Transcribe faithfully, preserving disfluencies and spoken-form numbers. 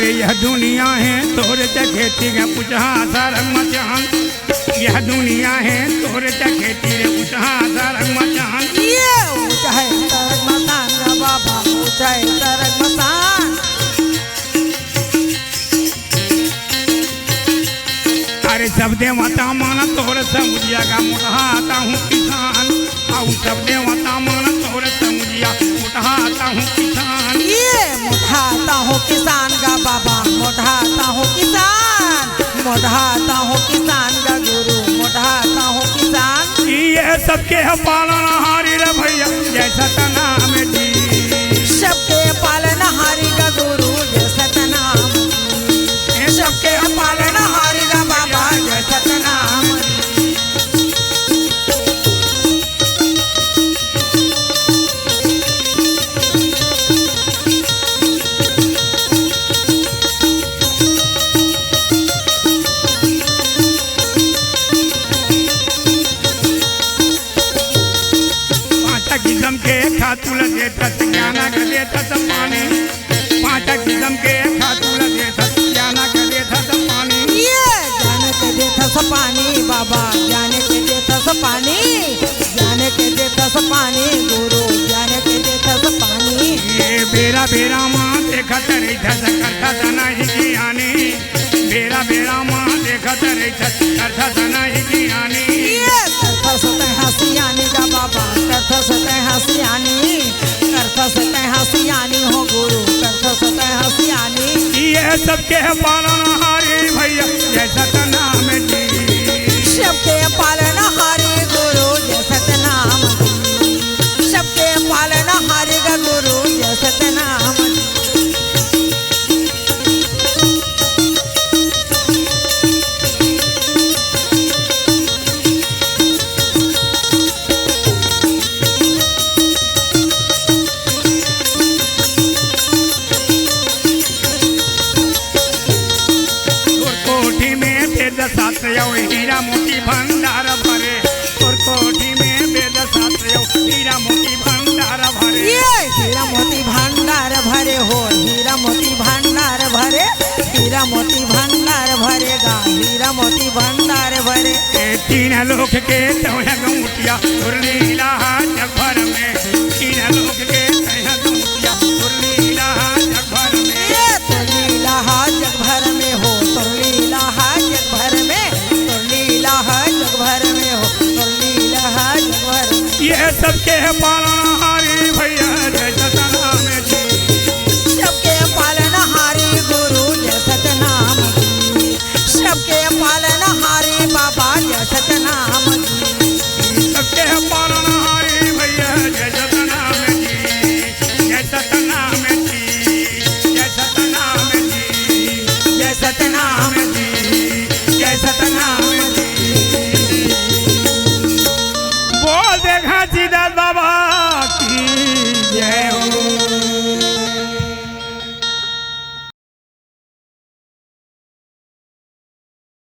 यह दुनिया हे तोरे चहेती गा, ऊँचहा सरग मचान। यह दुनिया हे तोरे चहेती रे, ऊँचहा सरग मचान। ये ऊँचहा सरग मचान गा बाबा, ऊँचहा सरग मचान। अरे सब देवता मन तोर समुझिया गा, मोटहा ताहूँ किसान। अउ सब देवता मन तोर समुझिया, मोटहा ताहूँ किसान। ये मोटहा ताहूँ किसान गा बाबा, मोटहा ताहूँ किसान, मोटहा ताहूँ किसान गा गुरु, मोटहा ताहूँ किसान। ये सबके ह पालनहारी रे भैया, जय सतनाम जी। सबके पालनहारी गा गुरु, जय सतनाम जी। सबके पालनहारी गा बाबा, जय सतनाम। पाँच किसम के खातू ल देथस, ज्ञान के देथस पानी। पाँच किसम के खातू ल देथस, ज्ञान के देथस पानी। ये ज्ञान के देथस पानी बाबा, ज्ञान के देथस पानी, ज्ञान के देथस पानी गुरु, ज्ञान के देथस पानी। ये बेरा बेरा मा देखत रहिथस, करथस नहीं ज्ञानी। बेरा बेरा मा देखत रहिथस, करथस नहीं ज्ञानी। ये करथस तैं ह सियानी गा बाबा, करथस तैं ह सियानी, करथस तैं ह सियानी हो गुरु, करथस तैं ह सियानी। ये सबके पालनहारी भैया, जय सतनाम जी। सबके पालनहारी गुरु, जय सतनाम जी। सबके पालनहारी गा गुरु, जय सतनाम जी। तोर कोठी में बेद सात अउ हीरा मोती भंडार भरे। तोर कोठी में बेद सात अउ हीरा मोती भंडार भरे। ये हीरा मोती भंडार भरे हो, हीरा मोती भंडार भरे, हीरा मोती भंडार भरे गा, हीरा मोती भंडार भरे। ए तीन लोक के तोहे गौटिया, तोर लीला हा जग भर में। तीन लोक के तोहे गौटिया, तोर लीला हा जग भर में। ये तोर लीला हा जग भर में हो, तोर लीला हा जग भर में, तोर लीला हा जग भर में हो, तोर लीला हा जग भर में। ये सबके पालन